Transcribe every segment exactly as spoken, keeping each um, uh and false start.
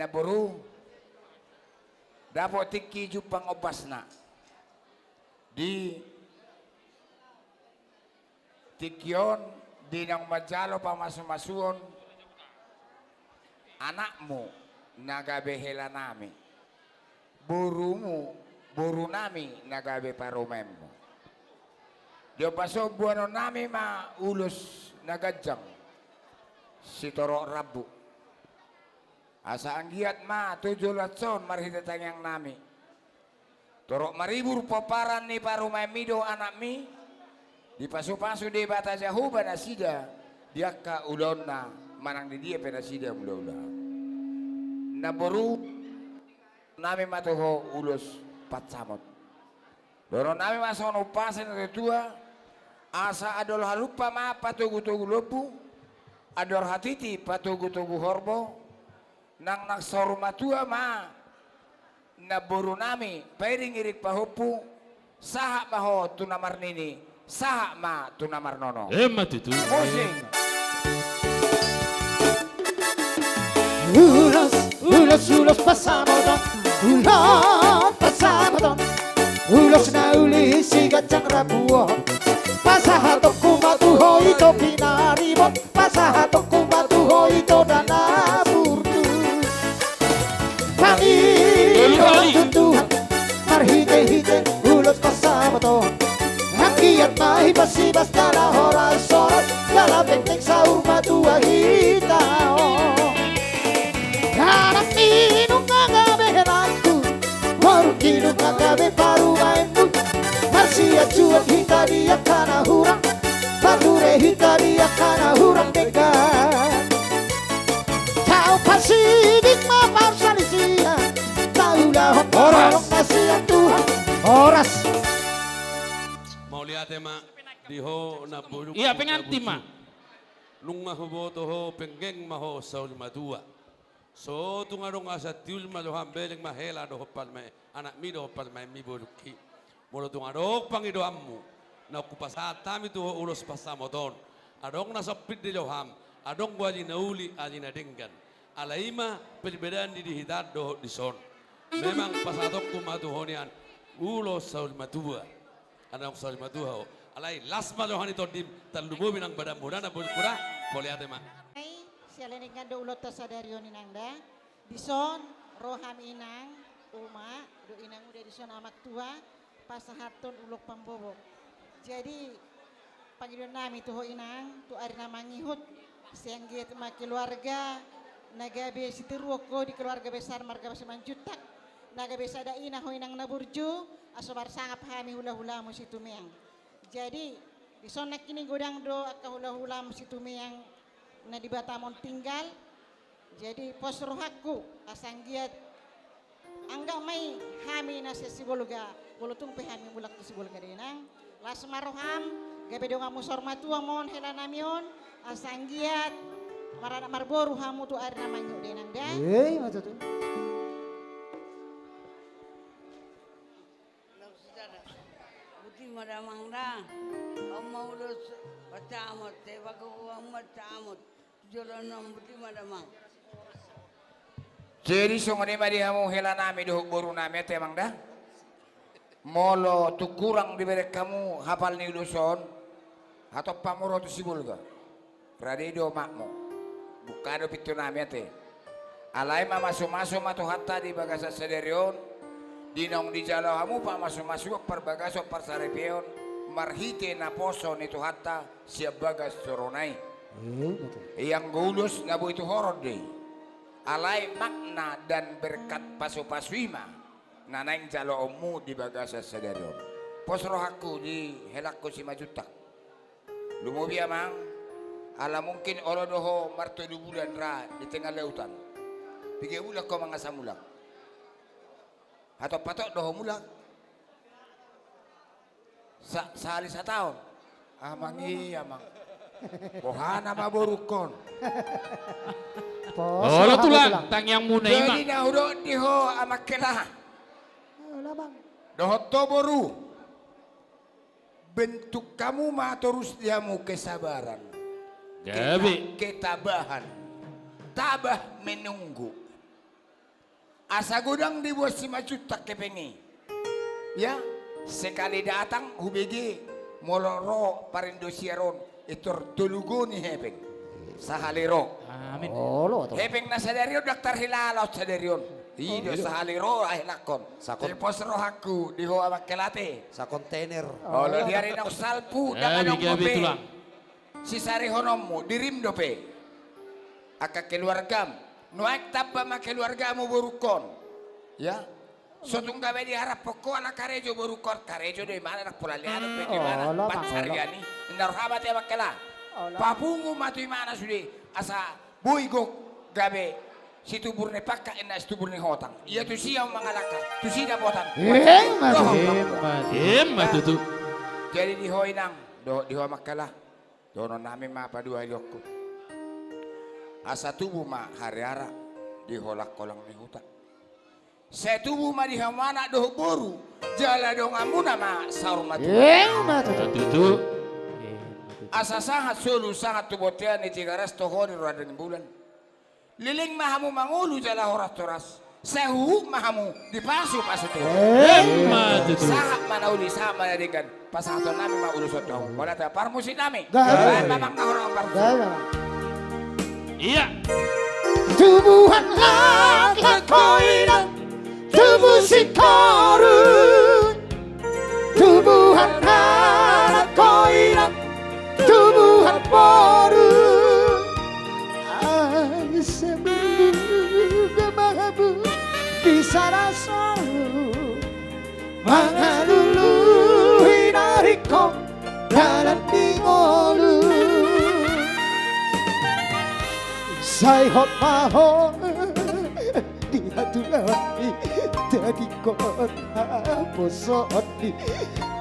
Namboru, dapot tingki jumpang ombasna. Di tingki on, di naung manjalo pamasumasuon anakmu na gabe helanami, borumu, borunami na gabe parumaenmu. Di ombas on boanonnami ma ulos na ganjang, sitorop rambu. Asa anggiat ma tu joloan on marhite tangiangnami, torop maribur pomparan ni parumaenmi dohot anakmi, dipasupasu Debata Jahowa nasida di angka ulaonna manang di dia pe nasida mulaula. Namboru, nami ma tu ho ulos pansamot. Dohononnami ma songon umpasa ni natuatua, asa andor halumpang ma patogutogu lombu, andor hatiti patogutogu horbo, nang na saur matua ma namborunami pairingiring pahompu, sahat ma ho tu na marnini, sahat ma tu na marnono. Emma tutu. Musik. Ulos, ulos, ulos pansamoton, ulos pansamoton, ulos na uli siganjang rambu on, pasahatonku ma tu ho ito pinaribot, pasahatonku ma tu ho ito dana burju. Pangidoan tu Tuhan marhitehite ulos pansamoton, anggiat ma hibasibas jala horas-horas jala penggeng saur matua hita on. Anakmi nunga gabe helangku, borungki nunga gabe parumaenmu, marsianjuan hita di angka na hurang, marhure hita di angka na hurang denggan. Tahu pasiding ma parsalisian, tahu lahon ma holong na sian Tuhan. Horas. Mauliate ma di ho namboru. Ia pengantin ma. Nunga huboto ho penggeng ma ho saur matua. So tung adong asa tiur ma roham, bereng ma hela dohot parumaen, anakmi dohot parumaenmi borungki. Molo tung adong pangidoanmu, naung hupasahat hami tu ho ulos pansamoton, adong na sompit di roham, adong do ari na uli, ari na denggan. Alai i ma perbedaan ni di hita dohot dison. Memang pasahatonku ma tu ho nian ulos saur matua. Adong saur matua ho. Alai las ma roha ni tondim, tarlumobi nang badanmu da namborungku da. Mauliate ma. Ai, siala denggan do ulaonta sadari on inang da. Dison ro hami inang, uma, dohot inanguda dison amak tua, pasahathon ulos pambobok. Jadi, pangidoannami tu ho inang, tu ari na mangihut, sai anggiat ma keluarga na gabe sitiruon ho di keluarga besar marga Simanjuntak, na gabe sada ina ho inang na burju, asa marsangap hami hulahulamu Situmeang. Jadi, dison nangkining godang do angka hulahulamu Situmeang na di Batam on tinggal. Jadi, pos rohangku, asa anggiat angga ma i hami na sian Sibolga, molo tung pe hami mulak tu Sibolga da inang. Las ma roham, gabe donganmu saur matua ma on helanami on, asa anggiat maranak marboru hamu tu ari na mangihut da inang da. Ei, ma tutu. Boti ma damang da. On ma ulos pansamot, te pagogo on pansamot. Jolo non boti ma damang. Jadi songon i ma di hamu helanami dohot borunami ate amang da. Molo tung hurang dibereng hamu hapal ni ulos on, hatop hamu ro tu Sibolga. Rade do omakmu. Buka do pintunami ate. Alai mamasumasu ma Tuhanta di bagasan sadari on, di naung dijalo hamu pamasumasuon parbagason parsaripeon, marhite naposo ni Tuhanta sian bagas sorona i. Ianggo ulos na boi tuhoron do i. Alai makna dan berkat pasupasu i ma na naeng jaloonmu di bagasan sadari on. Pos rohangku di helangku Simanjuntak. Lumobi amang, ala mungkin olo do ho martolu bulan ra di tengah lautan. Piga bulan ho mangasam mulak. Hatop-hatop do ho mulak. Sa-, sahali sataon. Amang i amang. Boha nama borungkon. Olo tulang, tangiangmuna i ma. Jadi na hudok di ho amang hela. Dohot ho boru. Bentuk hamu ma torus di hamu kesabaran. Gabe. Keta-, ketabahan. Tabah menunggu. Asa godang dibuat Simanjuntak hepeng i. Ya, sekali datang hubege, molo ro parindosiar on, pintor tolu goni hepeng. Sahali ro. Amin. Olo, to. Hepeng na sadari on ndang tarhilala on sadari on. I do, oh, iya, sahali ro ahelangkon. Sakon- Te pos rohangku di ho amangkela ate. Sakontainer. Olo, di ari naung salpu, eh, ndang adong be, gabe be tulang. Sisarihononmu, dirim dope. Angka keluargam. Nuaeng tamba ma keluargamu borungkon. Ya. So tung gabe diharaphon ho ala karejo borungkon, karejo do imana, ndang pola leanan be tu imana. Olo, Bang, olo. Pansarian i. Inna roha ma tu amangkela. Olo. Papungu ma tu imana sude. Asa boi gok gabe situbur ni pangkat, inna situbur ni hotang. Ia tusi ahu mangalangka, tusi dapotan. Emma tutu. Emma tutu. Emma tutu. Jadi di ho inang, dohot di ho amangkela, dohononnami ma paduahaliongku. Asa tubu ma hariara di holangkolang ni huta. Sai tubu ma di hamu anak dohot boru, jala donganmuna ma saur matua. Emma tutu. Tutu. Asa sahat solu, sahat tu bontean ni Tigaras, toho di roda ni bulan. Leleng ma hamu mangolu jala horas-horas. Sai huhut ma hamu dipasupasu Tuhan. Emma tutu. Sahat ma na uli, sahat ma na denggan. Pasahatonnami ma ulos on tu hamu. Mauliate, parmusiknami. Gabe. Baen ma, Amang, na hurang parmusik. Gabe, Amang. Iya. Tubuan laklak ho inang, tubu singkoru. Tubuan anak ho inang, tubuan boru. Asa mangolu ma hamu di sada solu, mangalului na ringkot dalan ni ngolu. Sai hot ma ho di hatuaon ni, tadingkon haposoon ni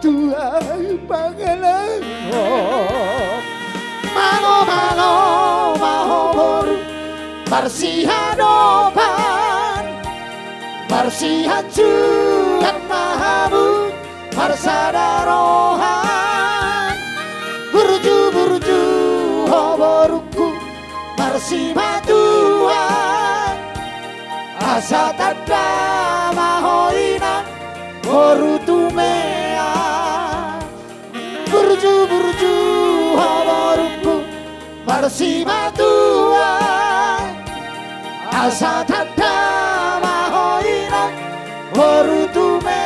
tulang pangalahon. Malo, malo ma ho boru, marsiadopan, marsianjuran ma hamu, marsada roha. Burju-burju ho borungku, marsimatuan, asa tanda ma ho inang, boru tumean. Burju-burju ho borungku, marsimatuan, asa tanda ma ho inang, boru tumean.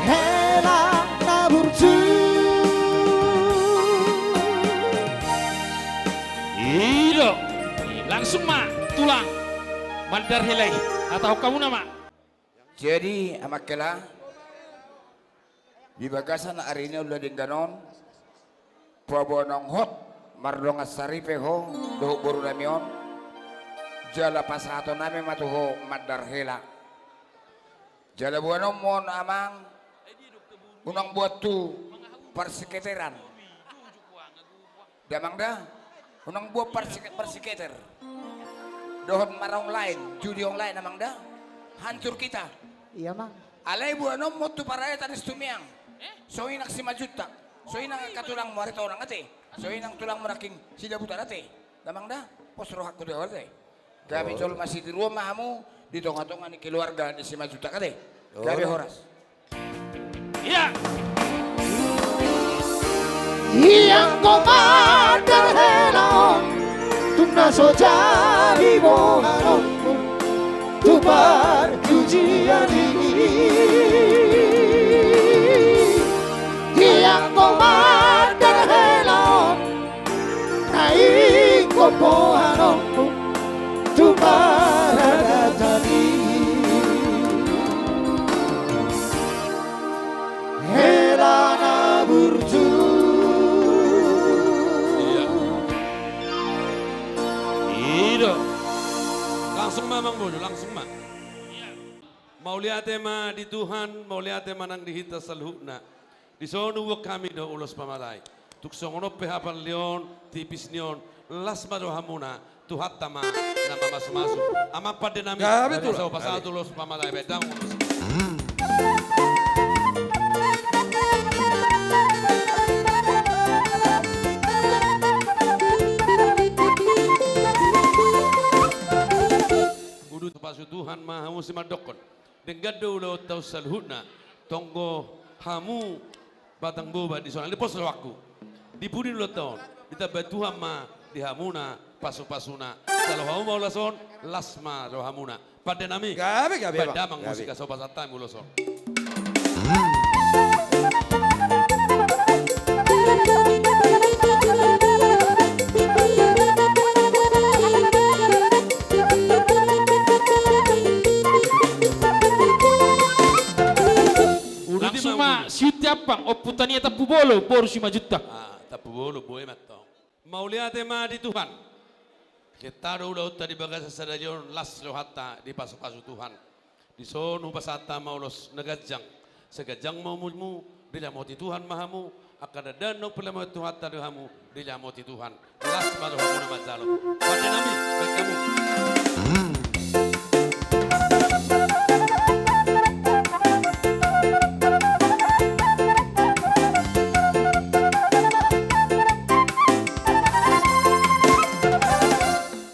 Hela na burju. I do. Langsung ma tulang mandar hela i. Hatahon hamuna ma. Jadi, amangkela, di bagasan ari na ula denggan on, paboanonmu hot mardongan saripe ho dohot borunami on, jala pasahatonnami ma tu ho mandar hela. Jala boanonmu on, Amang, unang buat tu parsiketeran. Da, Amang, da? Unang buat parsike-, parsiketer dohot marlain, judi online, Amang, da? Hancur kita. Iya, Mang. Alai boanonmu tu Parraetan Situmbiang. Songon i nang Simanjuntak, songon i nang angka tulangmu Aritonang ate, songon i nang tulangmu nangkin Sidabutar ate. Da, Amang, da? Pos rohangku di ho ate. Gabe jolma sitiruon ma hamu di tonga-tonga ni keluarga ni Simanjuntak ate. Gabe horas. Iya. Ia anggo mandar hela on, tung na so jadi boanonmu tu parpujian i. Ia anggo mandar hela on, na ingkon boanonmu tu paradaton i. Hela na burju. Iya. I do. Langsung ma, Amangboru, langsung ma. Mauliate ma di Tuhan, mauliate ma nang di hita saluhutna. Dison huboan hami do ulos pamalai. Tung songon on pe hapal ni on, tipis ni on, las ma rohamuna, Tuhanta ma na mamasumasu. Amang pandenami, gabe tulang, pasahat ulos pamalai, baen damang ulos. Tuhan ma hamu simandokkon. Denggan do ulaonta on saluhutna. Tonggo hamu batang boban dison, ale pos rohangku. Di pudi ni ulaonta on, ditambai Tuhan ma di hamuna pasupasuna. Jalo hamu ma ulos on, las ma rohamuna. Pande nami. Gabe, gabe, Bang. Pande amang, gabe. Musik, asa pasahat hami ulos on. Langsung ma, siuti ampang, Ompu Tania Tampubolo, boru Simanjuntak. Ah, Tampubolo, boi ma tong. Mauliate ma di Tuhan. Genta do ulaonta di bagasan sadari on, las rohanta dipasupasu Tuhan. Dison hupasahat ma ulos na ganjang. Sai ganjang ma umurmu, diramoti Tuhan ma hamu, angka dandanon na huparamoti Tuhanta do hamu, diramoti Tuhan. Las ma rohamuna manjalo. Pande nami, baen hamu.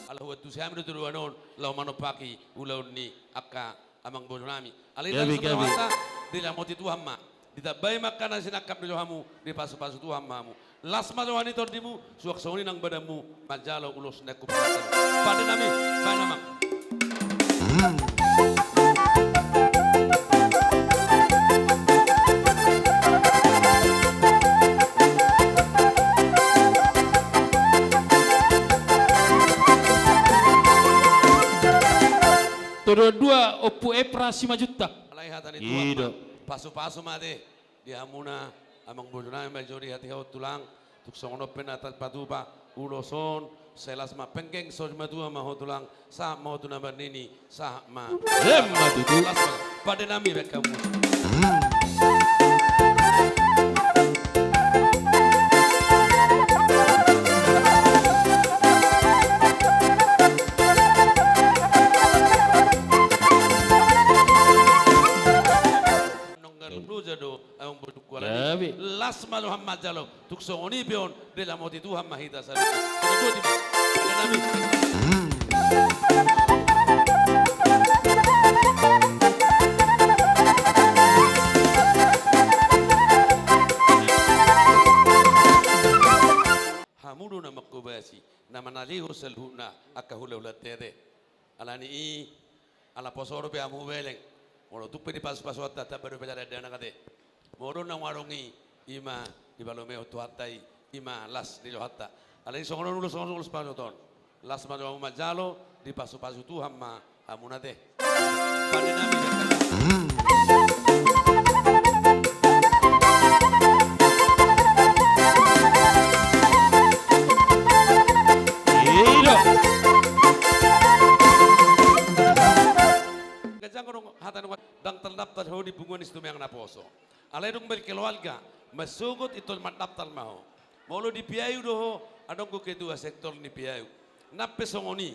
Ala huantusi hami do toruan on, laho manompaki ulaon ni angka amangboru nami. Alai, gabe, langsung, gabe, rohanta, diramoti Tuhan ma. Ditambai ma angka na sinangkap ni rohamu, dipasupasu Tuhan ma hamu. Las ma roha ni tondimu, suang songon i nang badanmu, manjalo ulos na ingkon pasahaton. Pande nami, baen amang. Toruan dua, Ompu Epra Simanjuntak. Alai hata ni Tuhan ma. I do. Pasupasu ma ate di hamuna amangboru nami, manjou di hatiha on tulang, tung songon on pe na tarpatupa ulos on, sai las ma, penggeng saur matua ma ho tulang, sahat ma ho tu na marnini, sahat ma. Emma tutu. Las ma. Pande nami, baen hamu. Nongga loja do amangborungku, alani las ma roham manjalo. Tung songon i pe on, diramoti Tuhan ma hita saluhutna. Songon i ma. Pande nami. Hamu do na manghobasi, na manalihon saluhutna angka hulahulanta ate. Alani i, ala poso dope hamu beleng. Molo tung pe dipasupasu Tuhanta, tamba dope sada dakdanak ate. Molo na adong i, i ma dipalumehon Tuhanta i, i ma las ni rohanta. Alai songon on ulos, songon ulos pasahaton. Las ma rohamu manjalo, dipasupasu Tuhan ma hamuna ate. Pande nami. I do. Ganjang do hata ni, ndang tardaptar ho di punguan ni Situmeang naposo. Alai dung baen keluarga, masogot intor mandaptar ma ho. Molo di P A U do ho, adong do ketua sektor ni P A U. Nang pe songon i,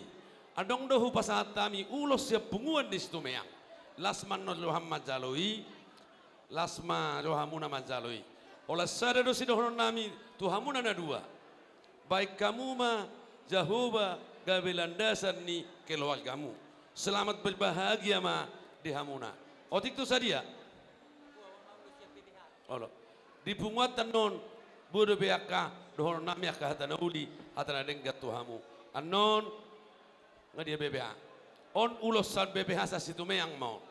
adong do hupasahat hami ulos sian punguan ni Situmeang. Las ma annon roham manjalo i, las ma rohamuna manjalo i. Holan sada do sidohonon nami tu hamuna na dua. Baen hamu ma Jahowa gabe landasan ni keluargamu. Selamat berbahagia ma di hamuna. Otik tu sadia? Olo. Di punguanta annon, boi dope angka dohonon nami, angka hata na uli, hata na denggan tu hamu. Annon, nga dia B P H. On ulos sian B P H sian Situmeang ma on.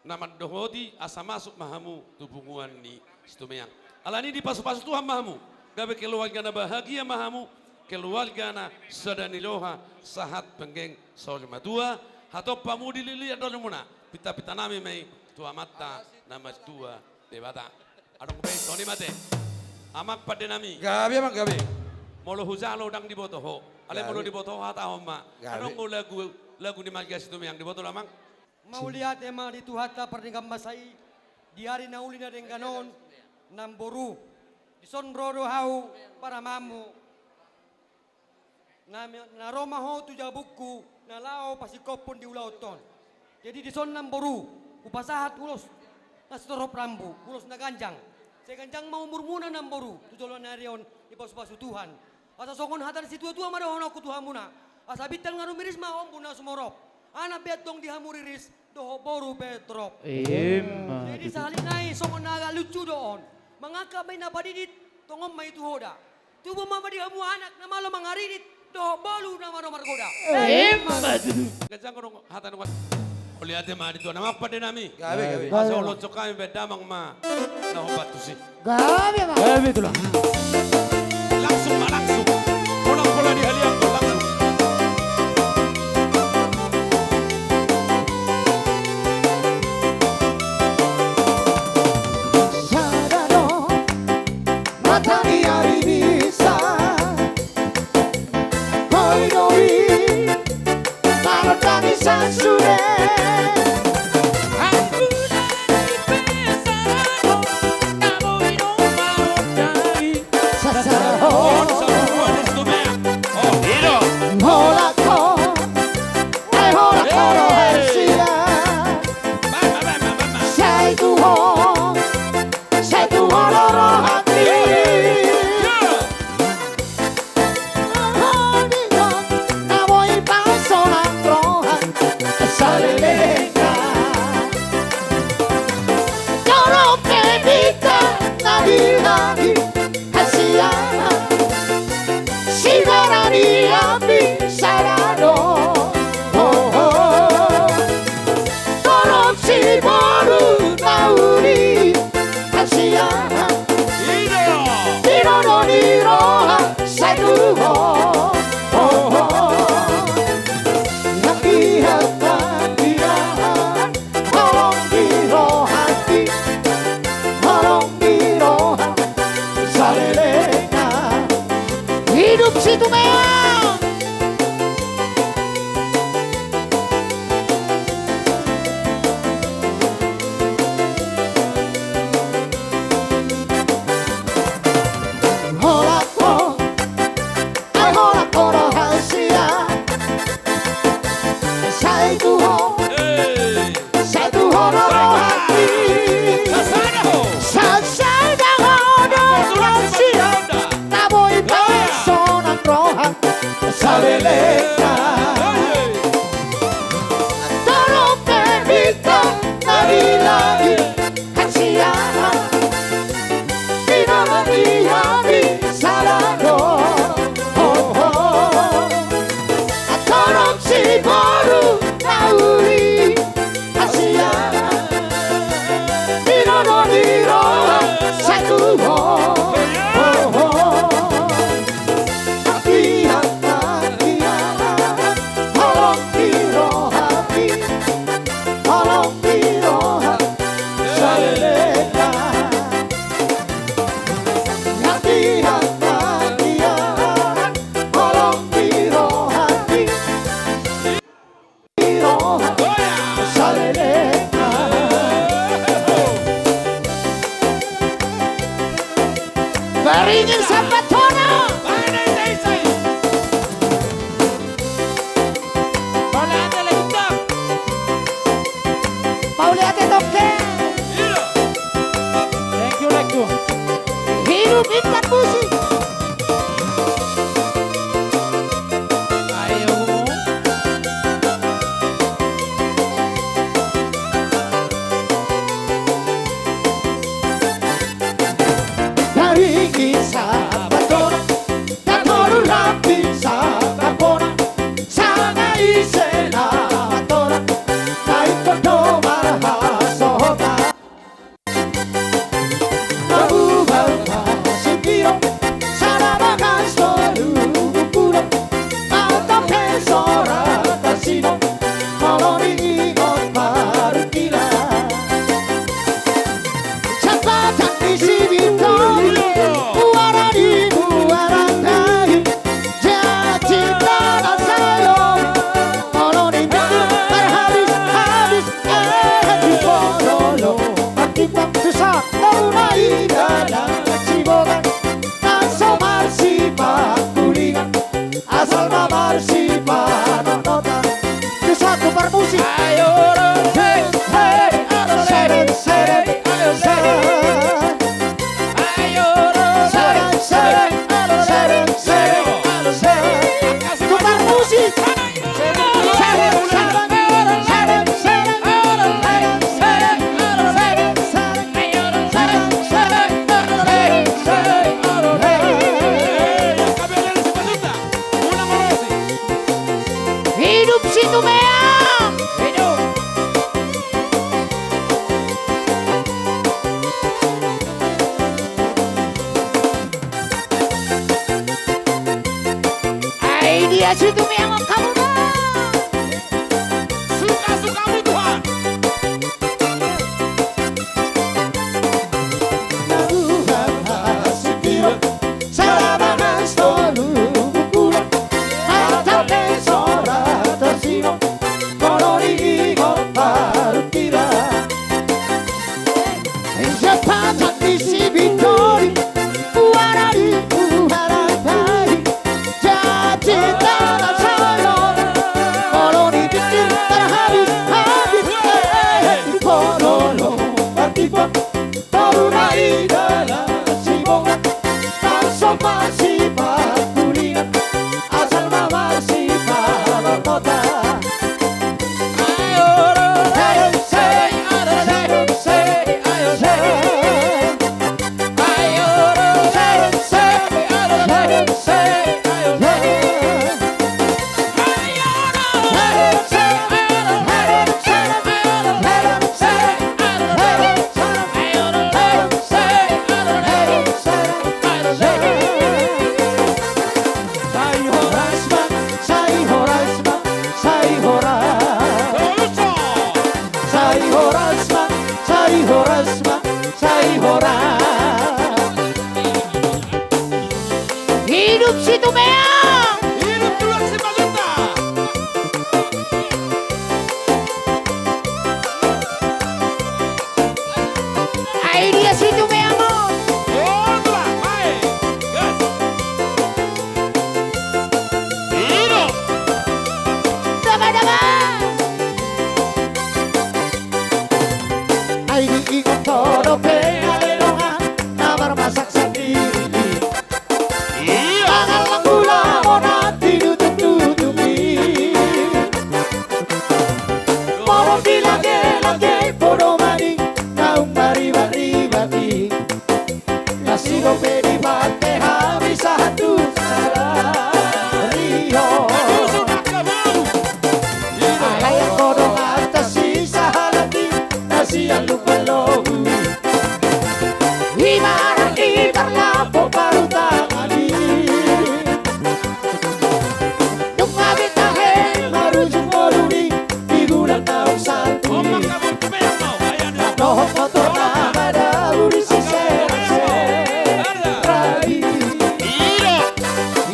Na mandohoti asa masuk ma hamu tu punguan ni Situmeang. Alani i dipasupasu Tuhan ma hamu. Gabe keluarga na bahagia ma hamu, keluarga na sada ni roha, sahat penggeng saur matua, hatop hamu dililiat dolmuna, pintapinta nami ma i tu Amanta na martua Debata. Adong be, songon i ma ate. Amang pande nami. Gabe, amang, gabe. Molo hujalo ndang diboto ho. Alai molo diboto ho, hatahon ma. Gabe. Adong do lagu, lagu ni marga Situmeang diboto, amang. Mauliate ma di Tuhanta pardenggan basa i, di ari na uli na denggan on, namboru. Dison ro do hau, paramamu. Na, na ro ma ho tu jabungku, na laho pasingkophon di ulaonta on. Jadi dison namboru, hupasahat ulos na sitorop rambu, ulos na ganjang. Sai ganjang ma umurmuna namboru, tu joloan ni ari on, dipasupasu Tuhan. Asa songon hata ni situatua ma dohononku tu hamuna. Asa bintang na rumiris ma ombun na sumorop. Anak pe antong di hamu riris, dohot boru pe torop. Ima. Jadi sahali nai songon na agak lucu do on. Mangangkat ma i na padidit, tongon ma i tu hoda. Tubu ma di hamu anak na malo mangaridit, dohot boru na malo margoda. Ima tutu. Ganjang do hata nunga. Mauliate ma di Tuhan. Amang pande nami. Gabe, gabe. Asa oloncok hami baen damang ma na hombar tusi. Gabe ma. Gabe tulang. Langsung ma, langsung. Pola-pola di haliang ma, langsung. Sada do mata ni ari bisa. Hoi doi. Maro tangisan sude. Hampura ni pesa do, na boi do maro tangi. Sasahon. Hola ko. Ai hola ko roha sia. Sai tu ho. Sai tu ho do rohangki. Na boi pasolan roha salelengna. Torop pe bintang na di langit hasiana. Sibara ni api sada do. Torop siboru na uli hasiana. Dinodo ni roha sai tu ho. Lakihan na di lahan. Holong di rohangki. Holong di roha salelengna. Hidup Situmeang. Hola ko. Ai hola ko roha sia. Sai tu ho. Sai tu ho do rohangki. Sasada ho do roha sia. Na boi pasolan roha salelengna. Torop pe bintang na di langit hasiana. Dinodo ni api sada do. Torop siboru na uli hasiana. Dinodo ni roha sai tu ho. Lakihan na di lahan. Holong di rohangki. Holong di roha salelengna. Lakihan na di lahan. Holong di rohangki. Di roha salelengna. Beringin Sambatona. Mauliate Lintang. Mauliate Tongke. Thank you, thank you. Hidup Intan Musik. Ayo. Dari kisah Batora. Natoru rapi sangkapona, sanga ise na matora, na ingkon do marhasohotan. Mabugal ma sipiro, sada bagas tolu pulu, mata pe so ra tarsingot, molo diingot marungkila. Sampatan ni si Bintang, muara ni muara nai, jadi cinta dan sayang. Molo ni berhabis-habis, eh, di Pololo, mati waktu satu nai dalam cibogan, na so marsipakulingan. Asal ma marsipanotnotan. Tu satu parmusik. Ayo, ro, he, he, ro, re, seren, seren, ayo, seren. Ayo, ro, seren, seren, seren, seren, seren. Tu parmusik. Seren, seren, seren. Situmea. Hidup. Ai dia Situmea, ngok hamu ma. Suka-sukamu Tuhan. Nabuhan hasipiran, salamangan solu bukuran, hata pe sora tarsinong, molo diingot parutiran. Insa patat di si Bintori, buana di buharan tadi, jadi tanah salon, molo dipikir tarhabis-habis, eh, di Ponolong, Martipa, Toru na i dalan Sibongan, langsung masipat kulinan, asal ma masipat markota. Ayo, ayo, sei, ayo, sei, ayo, sei. Ayo, ayo, sei, ayo, sei, ayo, sei. Sai horas ma, sai horas ma, sai horas. Sai horas ma, sai horas ma, sai horas. Hidup Situmea. Hidup Tulang Sipajuta. Ai dia Situmea ma. Oh, Tulang, baik. Gas. Hidup. Daba, daba. Ai diingot ho dope ale dongan na marmasak sandiri. Iya. Mangallang gula bona tinutup-tutupi. Molo dilage-lage podomani naung maribak-ribak i. Na sigombe dipake hami sahat tu sadari on. Alai anggo donganta si sahalak i na sian Lumban Lobu i. Ima anak ni parlapo parutangan i. Nunga be tahe marujung ngolu ni di bulan naung salpu i. Dohot motor na madabu di sisera-sera i.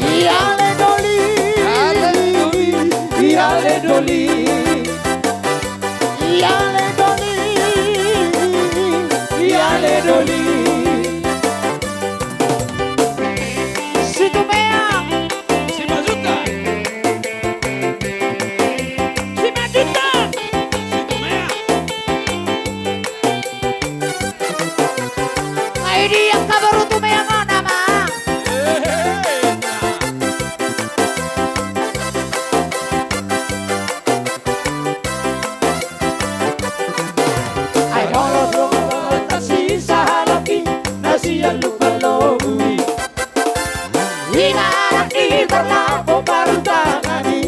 Ia ale doli. Ia ale doli. Ia ale doli. Ia ale doli. Situmea. Sipajuta. Sipajuta. Situmea. Ai dia angka boru Tumea ngana ma. Hehe. Ai molo donganta si sahalak i na sian Lumban Lobu i. Ima anak ni parlapo parutangan i.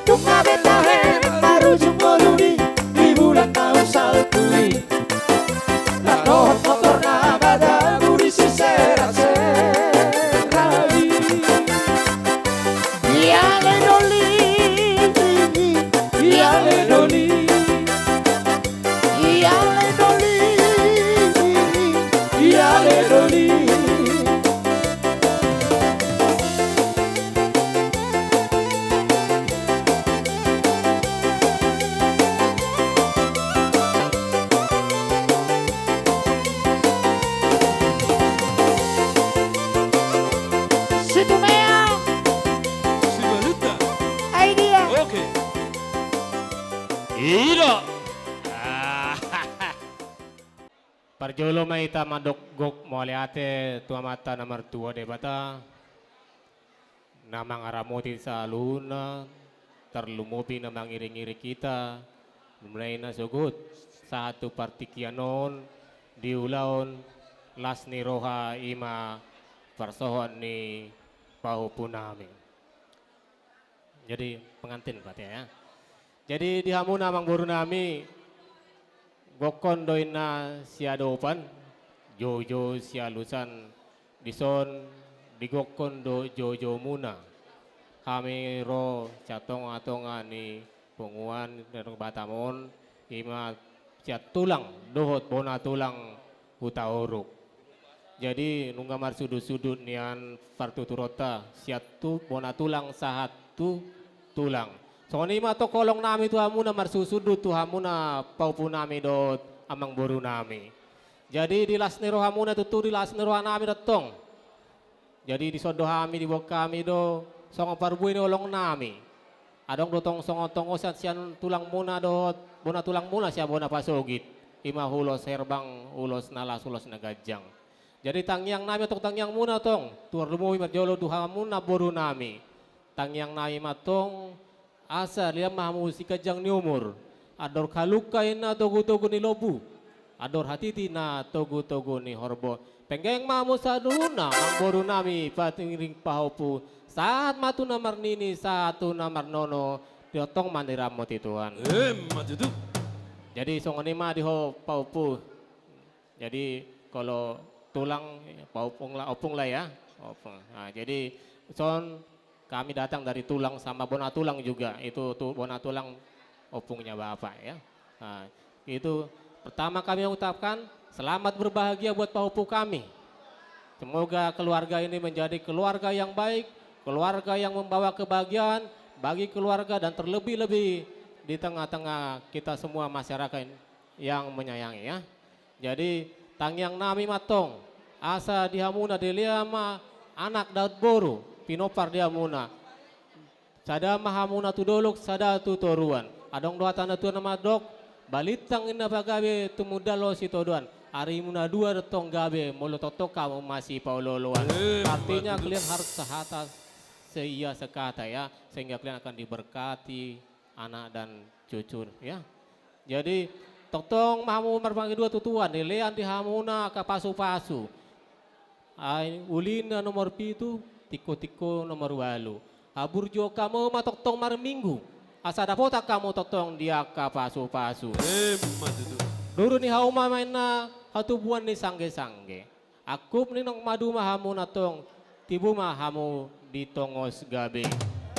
Nunga be tahe marujung ngolu ni di bulan naung salpu i. Dohot motor na madabu di sisera-sera i. Ia ale doli. Ia ale doli. Ia ale doli. Ia ale doli. Situmea. Sibaluta. Ai dia. Oke. Ida. Parjolo ma hita mandok gok mauliate tu Amanta na martua Debata, na mangaramoti saluhutna, tarlumobi na mangiring-iring hita, mulai na sogot sahat tu partingkian on, di ulaon las ni roha, ima parsohot ni pahompunami. Jadi pengantin berarti ya. Jadi di hamuna amangboru nami, gokhon do inna siadopan, joujou sialusan, dison digokhon do joujoumuna. Hami ro sian tongatonga ni punguan Batam on, i ma sian tulang dohot bona tulang Hutauruk. Jadi nunga marsudutsudut nian partuturonta sian tu bona tulang sahat tu tulang. Songon i ma tong holong nami tu hamuna, marsudutsudut tu hamuna pahompu nami dohot amangboru nami. Jadi di las ni rohamuna tutu, di las ni roha nami do tong. Jadi dison do hami, diboan hami do songon parbue ni holong nami. Adong do tong songon tongosan sian tulangmuna dohot bona tulangmuna sian bona pasogit, i ma ulos herbang, ulos na las, ulos na ganjang. Jadi tangiang nami tong, tangiangmuna tong, tung lumobi marjolo tu hamuna boru nami. Tangiang nami ma tong, asa lean ma hamu siganjang ni umur, andor halumpang na togutogu ni lombu, andor hatiti na togutogu ni horbo. Penggeng ma hamu saluhutna amangboru nami, pairing pahompu, sahat ma tu na marnini, sahat tu na marnono, diotong ma ni ramoti Tuhan. Emma tutu. Jadi songon i ma di ho pahompu. Jadi kalau tulang, pahompu lah, ompung lah ya. Ompung. Nah, jadi son kami datang dari tulang sama bona tulang juga. Itu tu bona tulang ompungnya bapak ya. Nah, itu pertama kami mengucapkan selamat berbahagia buat pahompu kami. Semoga keluarga ini menjadi keluarga yang baik, keluarga yang membawa kebahagiaan bagi keluarga dan terlebih-lebih di tengah-tengah kita semua masyarakat yang menyayangi ya. Jadi tangiang nami ma tong, asa di hamuna dilean ma anak dohot boru pinompar di hamuna. Sada ma hamuna tu dolok, sada tu toruan. Adong do hata na tua na mandok, balintang inna pagabe, tumundalhon sitadoan. Arimuna dua do tong gabe, molo tongtong hamu masipaolooloan. Eh, artinya betul. Kalian harus sehata, seia sekata ya, sehingga kalian akan diberkati anak dan cucu ya. Jadi tongtong ma hamu marpangidoan tu Tuhan, dilean di hamuna angka pasupasu. Ai uli na nomor pitu, tingkotingko nomor ualu. Haburjuon hamu ma tongtong marminggu, asa dapotan hamu tongtong di angka pasupasu. Emma tutu. Duru ni hauma ma inna hatubuan ni sanggesangge. Angkup ni naung maduma hamu na tong, tibu ma hamu di tongos gabe.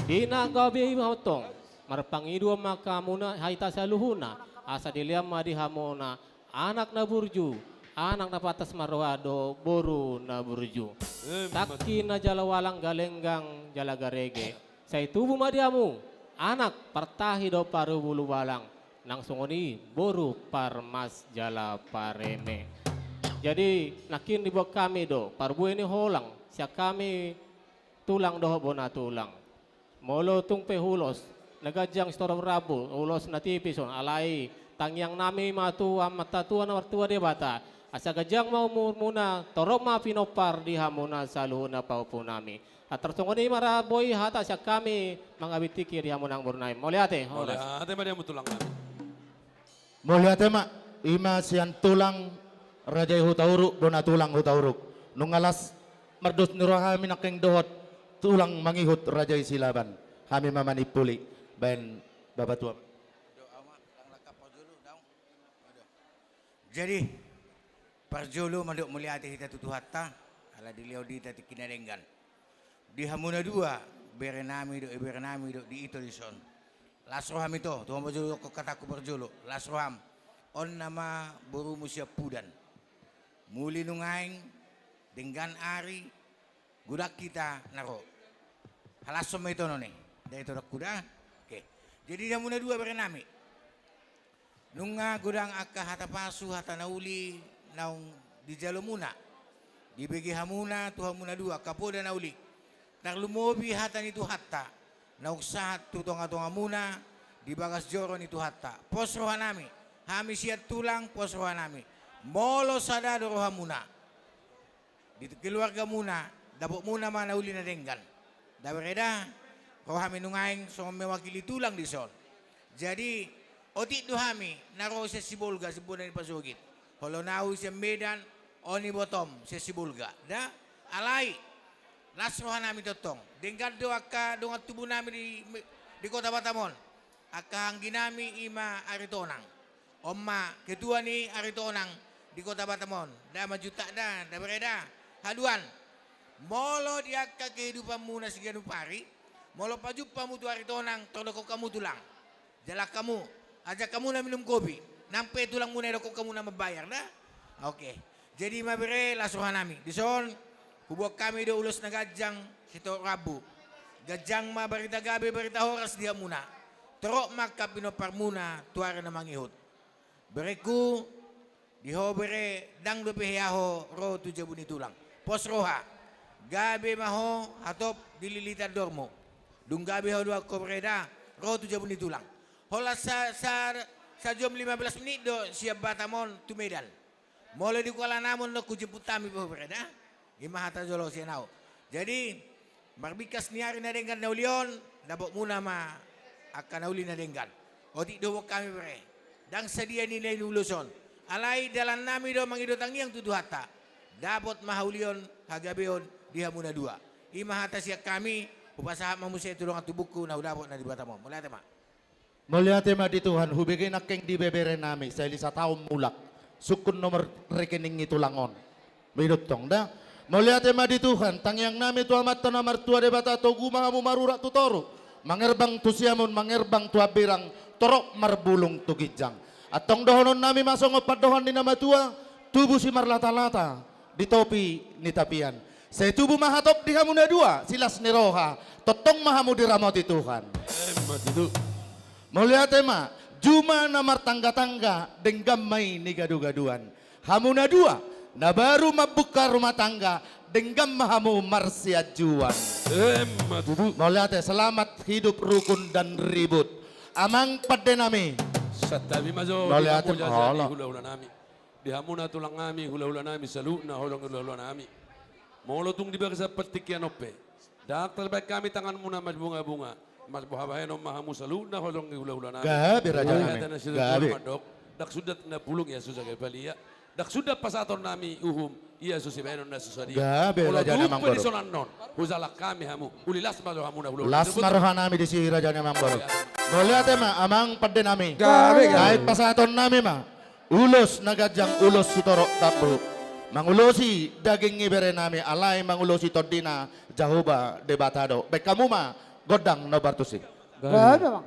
Di na gabe i ma tong, marpangidoan ma hamuna hita saluhutna, asa dilean ma di hamuna anak na burju, anak na pantas marroha dohot boru na burju. Emma tutu. Tangki na jala ualang, galenggang jala garege. Sai tubu ma di hamu anak partahi dohot parubulubalang, nang songon i boru parmas jala pareme. Jadi nangkin diboan hami do parbue ni holong sian hami tulang dohot bona tulang. Molo tung pe ulos na ganjang sitorop rambu, ulos na tipis on, alai tangiang nami ma tu Amanta Tuhan na martua Debata, asa ganjang ma umurmuna, torop ma pinompar di hamuna saluhutna pahompu nami. Antar songon i ma ra boi hata sian hami mangabitiki di hamuna amangboru nami. Mauliate. Mauliate ma di hamu tulang nami. Mauliate ma, i ma sian tulang raja i Hutauruk, bona tulang Hutauruk. Nunga las mardos ni roha hami nangkin dohot tulang mangihut raja i Silaban. Hami ma manimpuli baen bapatua. Jadi, parjolo mandok mauliate hita tu Tuhanta, ala dilehon hita tingki na denggan. Di hamu na dua, bere nami dohot ibebere nami dohot di ito dison. Las roham ito, tu hamu parjolo, dokkon hatangku parjolo, las roham. On nama borumu Siampudan. Muli nuaeng, denggan ari, godang hita na ro. Halashon ma ito non i. Ndang ito dohot hudang. Oke. Jadi di hamu na dua bere nami. Nunga godang angka hata pasu, hata na uli naung dijalomuna, dibege hamuna tu hamu na dua, angka poda na uli. Tarlumobi hata ni Tuhanta naung sahat tu tongatongamuna di bagas joro ni Tuhanta. Pos roha nami, hami sian tulang pos roha nami. Molo sada do rohamuna di keluargamuna, dapotmuna ma na uli na denggan. Nda bere da, ro hami nuaeng songon mewakili tulang dison. Jadi, otik do hami na ro sian Sibolga, Sibolga ni pasogit. Holong au sian Medan, on ibotom sian Sibolga. Da, alai, las roha nami tongtong. Denggan do angka dongan tubu nami di Me-, di Kota Batam on. Angka anggi nami i ma Aritonang. On ma ketua ni Aritonang di Kota Batam on. Nda manjuntak da, nda bere da. Haduan. Molo di angka kehidupanmuna siganup ari, molo pajumpa hamu tu Aritonang, tor dokkon hamu tulang. Jalang hamu, ajak hamu na minum kopi. Nang pe tulangmuna i dokkon hamu na mambayar da. Oke. Jadi ma bere, las roha nami. Dison, huboan hami do ulos na ganjang sitorop rambu. Ganjang ma barita gabe, barita horas di hamuna. Torop ma angka pinomparmuna tu ari na mangihut. Berengku, di ho bere, ndang dope hea ho ro tu jabu ni tulang. Pos roha, gabe ma ho hatop di lilitan dormu. Dung gabe ho do angka bere da, ro tu jabu ni tulang. Holan sa, sa, sajom lima belas menit do sian Batam on tu Medan. Molo di Kuala Namu on, hujemput hami pe ho bere da. I ma hata jolo sian ahu. Jadi, marbingkas ni ari na denggan na uli on, dapotmuna ma angka na uli na denggan. Otik do huboan hami bere. Ndang sadia nilai ni ulos on. Alai dalan nami do mangido tangiang tu Tuhanta. Dapot ma haulion, hagabeon di hamu na dua. I ma hata sian hami, hupasahat ma muse tu dongan tubuku na hudapot na di Batam on. Mauliate ma. Mauliate ma di Tuhan, hubege nangkin di bebere nami, sai sataon mulak. Sungkun nomor rekening ni tulang on. Midot tong da. Mauliate ma di Tuhan, tangiang nami tu Amanta na martua Debata, togu ma hamu marurat tu toru. Mangerbang tu siamun, mangerbang tu hambirang, torop marbulung tu ginjang. Antong dohonon nami ma songon pandohan ni na matua, tubu simarlata-lata di topi ni tapian. Sai tubu ma hatop di hamu na dua, silas ni roha, tongtong ma hamu diramoti Tuhan. Emma tutu. Mauliate ma, juma na martangga-tangga, denggan ma i ni gadu-gaduan. Hamu na dua, na baru mambuka rumah tangga, denggan ma hamu marsianjuan. Emma tutu. Mauliate, selamat hidup rukun dan ribut. Amang pande nami. Santabi ma jo. Mauliate, di hamu jajadi hula-hula nami. Di hamuna tulang nami, hula-hula nami, saluhutna holong ni hula-hula nami. Molo tung di bagasan partingkian on pe, ndang tarbahen hami tanganmuna marbunga-bunga, marboha bahenon ma hamu saluhutna holong ni hula-hula nami. Gabe, raja nami. Gabe. Ndang suda na bulung ia so jaga palia. Ndang suda pasahaton nami uhum ia so sibahenon na so sadia. Gabe, raja nami. Molo tung pe di son annon, hujalang hami hamu. Uli las ma roha hamuna hula-hula. Las ma roha nami disi, raja nami. Mauliate ma, amang pande nami. Gabe, gabe. Ai pasahaton nami ma ulos na ganjang, ulos sitorop rambu. Mangulosi daging ni bere nami, alai mangulosi tondina Jahowa Debata do. Bahen hamu ma gondang na partusi. Gabe, amang.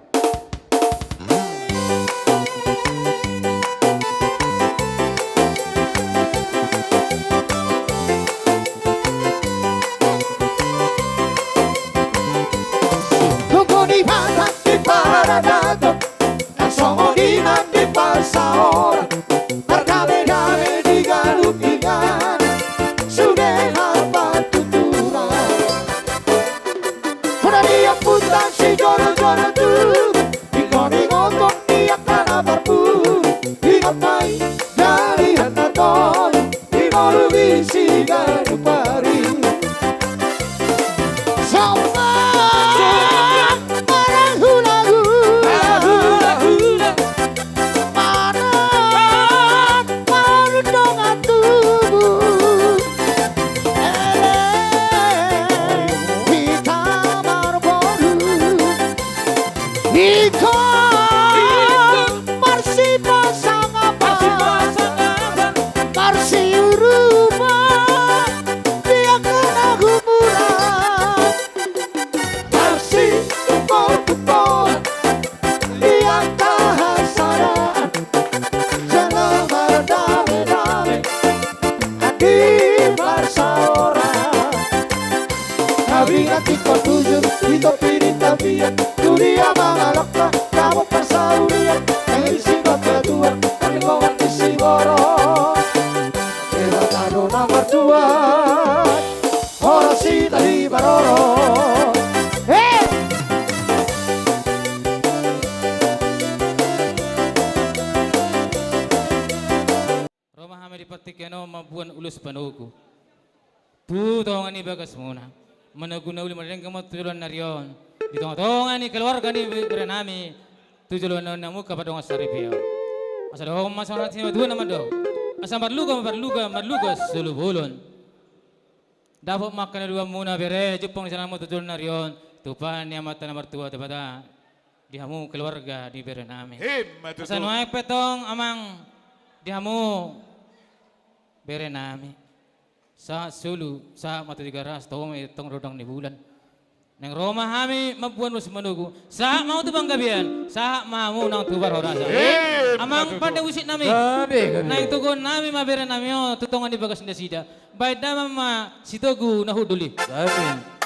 Tunggu di mata di paradaton. Songon i ma di parsaoran, margabe-gabe di ganup inganan, sude marpatuturan. Muna di ompunta sijolo-jolo tubu, ingkon ingoton di angka na parpudi, ingot ma i, jadi hata tolu. Di ngolu di siganup ari. Sombong. Sombong. Marhula-hula. Marhula-hula. Marhula-hula. Marhula-hula. Ele. Hita marboru. Ingkon. Ingkon. Marsipasangapan. Marsipasangapan. Marsiurupan. Di angka na gumuran. Marsitumpo-tumpoan. Di angka hasadaan. Jala mardame-dame. Di parsaoran. Hami nanti kau tujur, di topi ni tapian, tu dia mangalangka, kamu parsaulian, yang isi batu tuan, palingongan di siborok. Debata do na martua, horas hita di baroro. Hei! Ro ma hami di partingkian on mamboan ulos panogu. Tu tonga ni bagasmuna. Manogu na uli ma na denggan ma tu joloan ni ari on. Di tonga-tonga ni keluarga ni bere nami. Tu joloan na mungka pardongan saripeon. Asa dohot ma songon hata ni natuatua na mandok. Asa marluga ma parluga, marluga solu bolon. Dapot ma angka na dua muna bere, jumpang ni siamun tu joloan ni ari on. Tumpahon ni Amanta na martua Debata. Di hamu keluarga ni bere nami. Ima tutu. Asa nuaeng pe tong amang di hamu bere nami. Sahat solu, sahat ma tu Tigaras, tong, tong rondang ni bulan. Naeng ro ma hami mamboan ulos manogu, sahat ma hamu tu panggabean, sahat ma hamu nang tu parhorasan. Ima tutu. Amang pande musik nami. Gabe, gabe. Naeng toguon nami ma bere nami on tu tonga ni bagas nasida. Baen damang ma sitogu na hundul i. Gabe.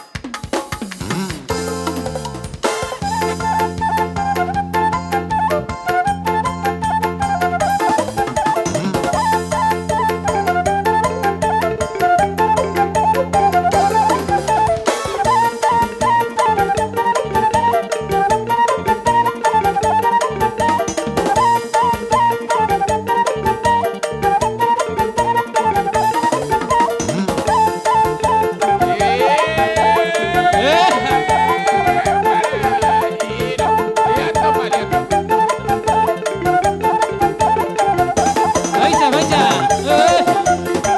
Baca, baca. Eh.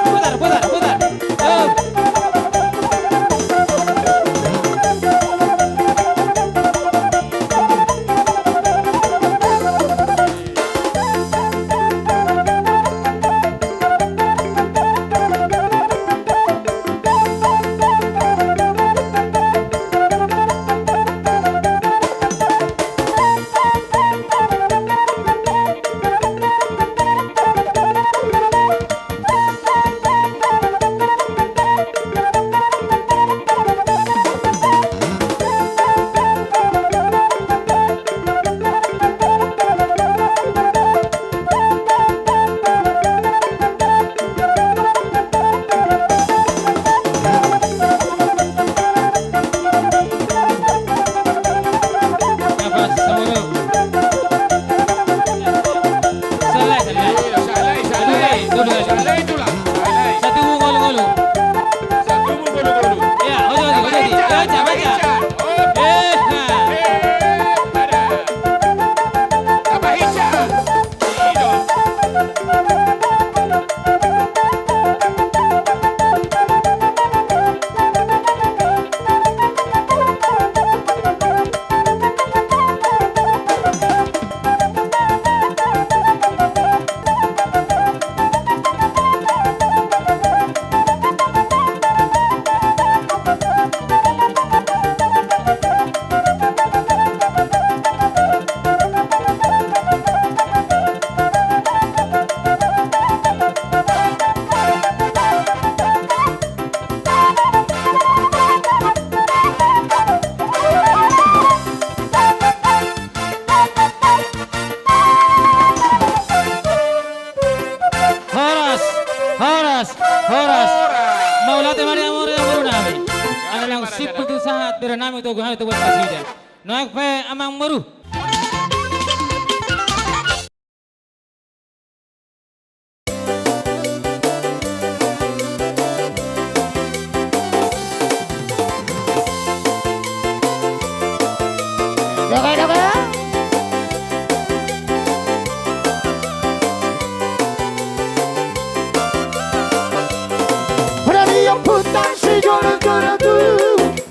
Putar, putar, putar. Eh. Satu, dua, dua. Satu, dua, dua. Ya, ojo, ojo, ojo. Baca, baca. Eh, nah. Horas, horas, horas. Mauliate ma di hamu, di hamu nami. Ala naung simpul tu sahat bere nami, togu hami tu buat nasida. Nuaeng pe amang boru. Doge, doge. Pada dia putang si jolo-jolo tu.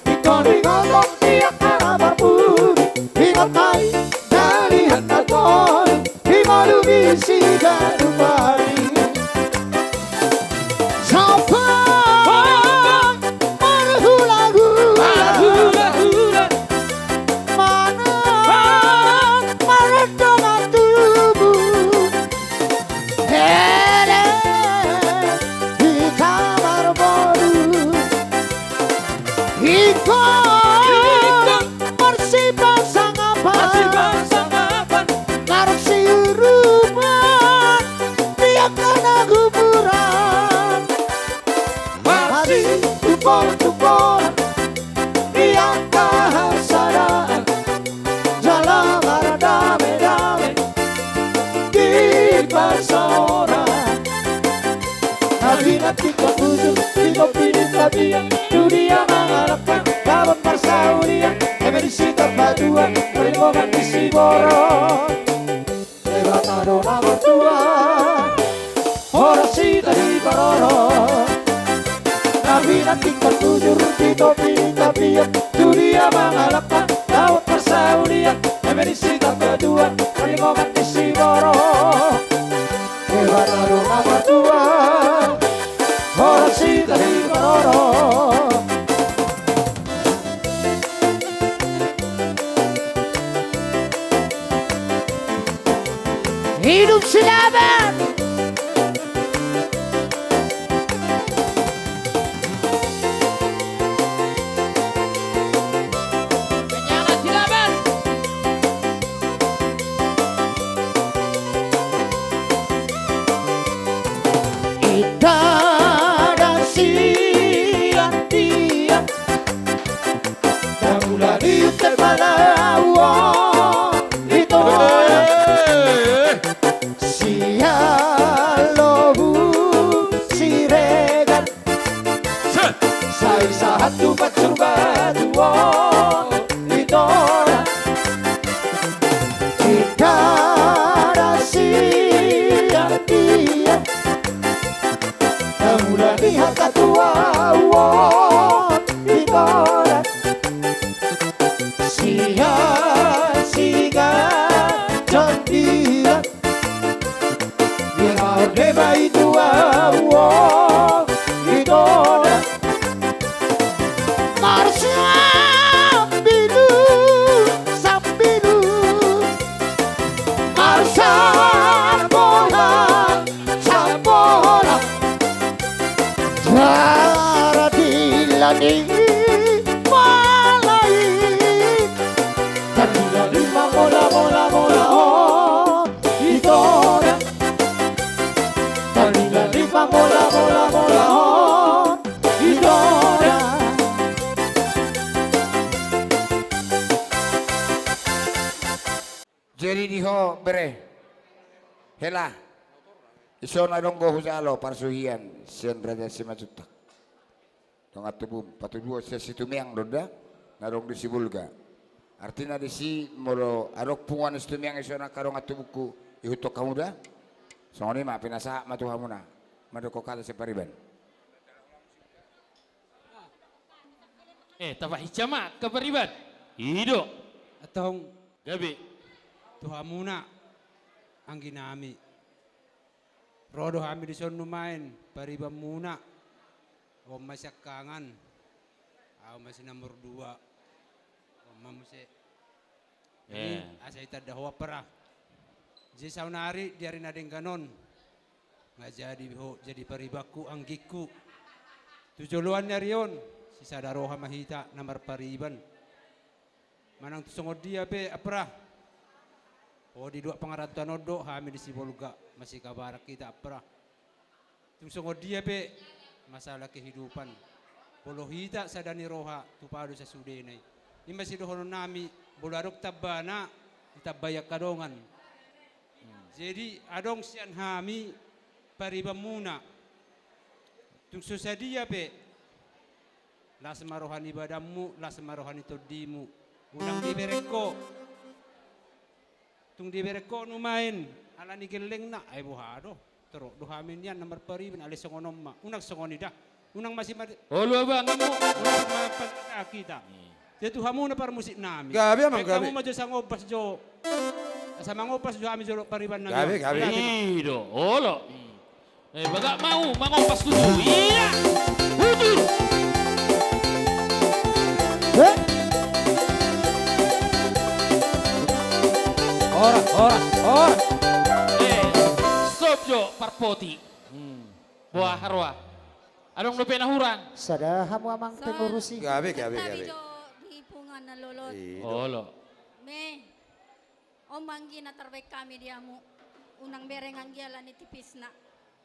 Ingkon ingot on di angka na marburu, ingot nai na lihat na tolu, di malu ni si gadung bari. Sampang marhula-hula, marhula-hula. Manang marendongan tubu. Hele di kamar boru. Ingkon marsipasangapan, marsipasangapan, marsiurupan di angka na guburan. Marsitukol-tukolan di angka hasadaan. Jala mardame-dame di parsaoran. Na pinantikhon bujur di topi ni tapian, tu dia mangalangka dapot parsaulian, eme di sitambatua, palingoman di siborok. Debata do na martua. Horas hita diparorot. Na pinantikhon bujur di topi ni tapian, tu dia mangalangka dapot parsaulian, eme di Silaban. Inda na sian dia. Damula ni ute palawan, ito. Sian lobu Siregar. Sai sahat tu pansur batuon, ito na. Inda na sian dia. Damula ni hata tuaon, ito na. Sian sigajon dia. Dia na deba i tuaon, ito na. Marsambilu, sambilu. Marsambola, sambola. Jara di lani malai. Jara di lani mamola, mola, mola, oh. Ito na. Jara di lani mamola, mola, mola, oh. Ito na. Jadi di ho bere. Hela. Ison adong do hujalo parsuhian sian Raja Simanjuntak. Dongan tubum, patuduhon sian Situmeang do da, na adong di Sibolga. Artina disi molo adong punguan Situmeang ison angka dongan tubungku, ihuthon hamu da. Songon i ma, pinasahat ma tu hamuna. Mandok hata sian pariban. Eh, tapahinsa ma angka pariban. I do. Antong. Gabe. Tu hamuna, anggi nami. Ro do hami dison nuaeng, paribanmuna. On ma siangkangan. Ahu ma si nomor dua. On ma muse. Jadi, eh, asa ditanda ho, Ampara. Jadi saonari di ari na denggan on, nga jadi ho jadi paribanku, anggingku. Tu joloan ni ari on, sisada roha ma hita na marpariban. Manang tung songon dia pe, Ampara. Ho di luat pangarantoan on do, hami di Sibolga, masikabaran hita, Ampara. Tung songon dia pe masalah kehidupan, molo hita sada ni roha, tupa do sasudena i. I ma sidohonon nami, molo adong tambana, ditambai angka dongan. Jadi adong sian hami paribanmuna. Tung so sadia pe, las ma roha ni badanmu, las ma roha ni tondimu. Unang dibereng ho. Tung dibereng ho nuaeng, ala ni gellengna, ai boha do. Torop do hami nian na marpariban, alai songon on ma. Unang songon i da. Unang masi mate. Olo abang, unang masi mate hita. Jadi tu hamu na parmusik nami. Gabe, amang, gabe. Hamu ma jo asa mangombas jo. Asa mangombas jo hami jo pariban nami. Gabe, gabe. I do, olo. Eh, bagak mau mangombas tutu. Iya. Bujur. Eh? Ora, ora, ora. Eh, stop jo parpoti. Hmm. Boha roha. Adong dope na hurang. Sada hamu amang pengurusi. Gabe, gabe, gabe. Di punguan na lolo. Olo. Me. On ma anggi na tarbahen hami di hamu. Unang bereng anggi ala ni tipisna.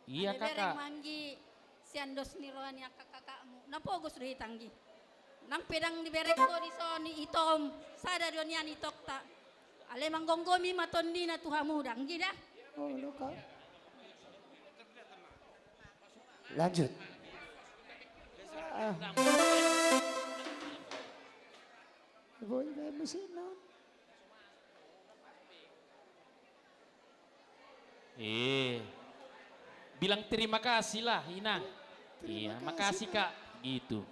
Iya, kakak. Bereng ma anggi sian dos ni roha ni angka kakakmu. Na pogos do hita anggi. Nang pe ndang dibereng ho dison, itom. Sada do nian itokta. Alai manggomgomi ma tondina tu hamu da anggi da. Olo, kak. Lanjut. Ah. Boi, boi, musik non. Eh, bilang terima kasih lah, Ina. Terima kasih, Kak. Iya, makasih, Kak. Gitu.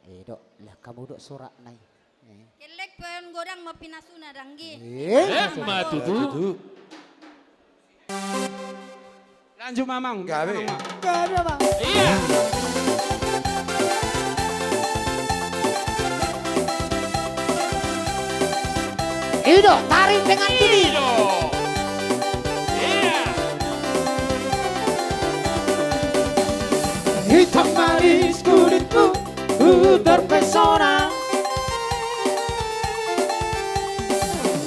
Eh, dok, lah kamu dok surat nai. Eh. Kelek pe on godang ma pinasuna da anggi. Eh, ma tutu. Tutu. Lanjut, Mamang. Gabe. Gabe, Bang. Iya. Ido, tarik dengan tinggi. Ido. Iya. Hitam manis kulitmu, ku terpesona.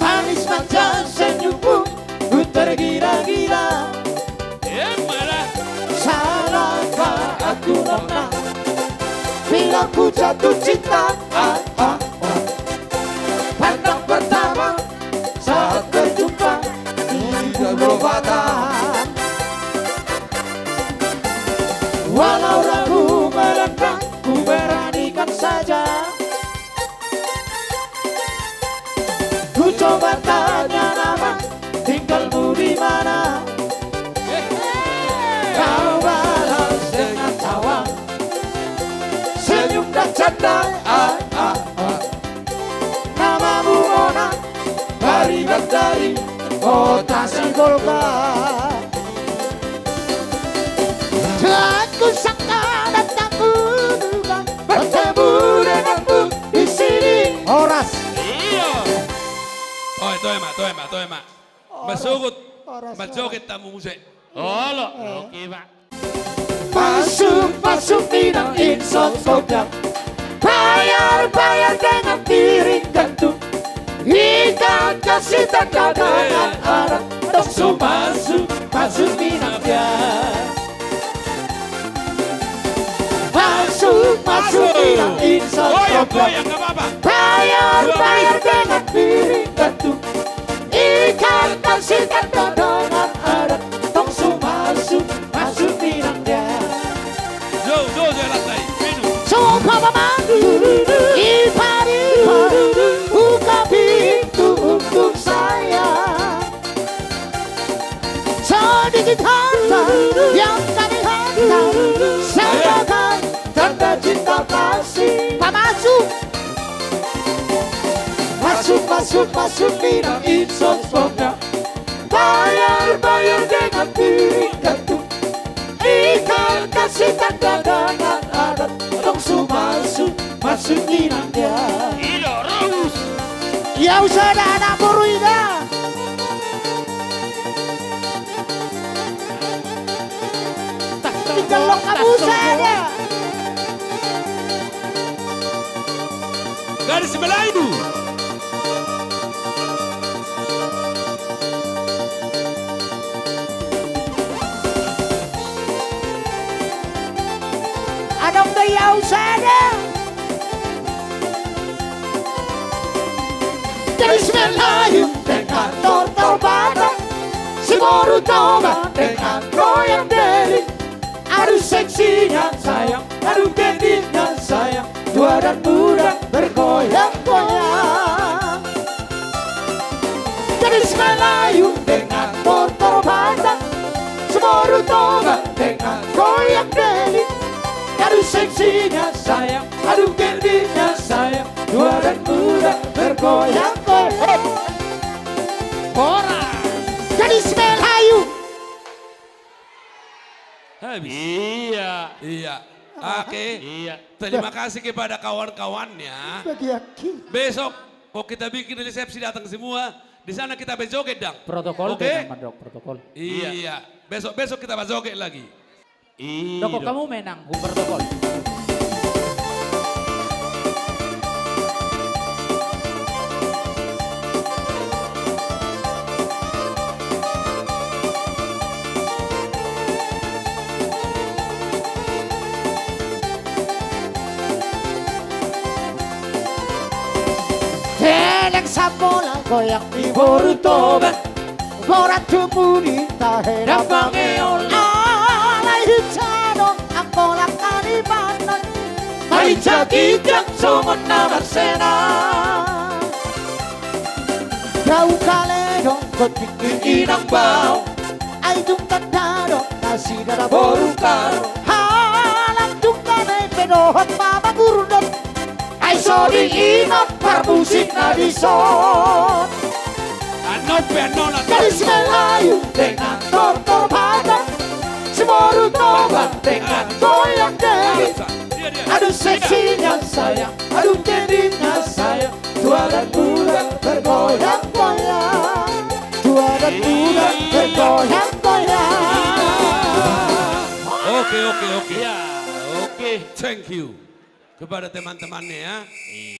Manis manja senyummu, ku tergila-gila. Salahkah aku, nona, bila ku jatuh cinta? Ah, ah, ah. Pandang pertama saat berjumpa, tidak berubah. Walau ragu melanda, ku beranikan saja. Ku coba tanya nama, tinggalmu di mana? Kau balas dengan tawa, senyum dan canda. Ah, ah, ah. Namamu nona, Pariban dari kota Sibolga. Tak kusangka dan tak kuduga bertemu denganmu di sini. Horas. Iya. Toe, toe ma, toe ma, toe ma. Horas. Masogot, horas, majoget, horas. Tamu muse. Olo. Eh. Oke, Pak. Masuk, masuk, Minang, Insos, Gojang. Bayar, bayar dengan piring gantung. Ikan kasih tanda tangan adat. Tong so masuk, masuk, Minang, ya. Masuk, masuk, Minang, Insos, Gojang. Goyang, goyang, nggak apa-apa. Bayar, bayar dengan piring gantung. Ikan kasih tanda tangan adat. Tong so masuk, masuk, Minang, ya. Yo, yo, yo, lantai. Minum. So, papa mandu, ipari, buka pintu untuk saya. Sedikit harta yang kami hantar sebagai tanda cinta kasih. Pamasuk. Masuk, masuk, masuk, Minang, Insos, Gojang. Bayar, bayar dengan piring gantung. Ikan kasih tanda tangan adat. Tong so masuk, masuk, Minang, ya. Ida, raus. Ya, usah ada anak boru, ida. Tinggal lo kamu saja. Gadis Melayu. Adong do i au sada. Gadis Melayu dengan tortor Batak, si boru Toba dengan goyang diri. Aduh seksinya sayang, aduh gendutnya sayang, tua dan muda bergoyang-goyang. Gadis Melayu dengan tortor Batak, si boru Toba dengan goyang diri. Aduh seksinya sayang, aduh gendutnya sayang, tua dan muda bergoyang-goyang. Horas. Gadis Melayu. Habis. Iya. Iya. Oke. Iya. Terima kasih kepada kawan-kawannya. Bagi aki. Besok, kalau kita bikin resepsi, datang semua, di sana kita berjoget, dang. Protokol. Oke? Dengan mandok protokol. Iya. Iya. Besok-besok kita berjoget lagi. Iya. Doko kamu menang, ku protokol. Teleng sabola goyang di boru Toba. Borat tumuni tahe dapangeon. Alai hinsa do anggo langka ni pandan. Marinjak-injak songon na marsena. Dao kale do tondik ni inang bao. Ai tung tanda do nasida na boru karo. Halang tung kale pe dohot mama gurdon. Ai so diingot parmusik na dison. Annon pe annon, annon. Gadis Melayu dengan tortor Batak. Baru tobat dengan goyang diri. Aduh, seksinya saya, aduh, jadinya saya, dua dan dua bergoyang-goyang. Dua dan dua bergoyang-goyang. Oke, oke, oke. Ya, oke. Thank you kepada teman-temannya, ya. Iya.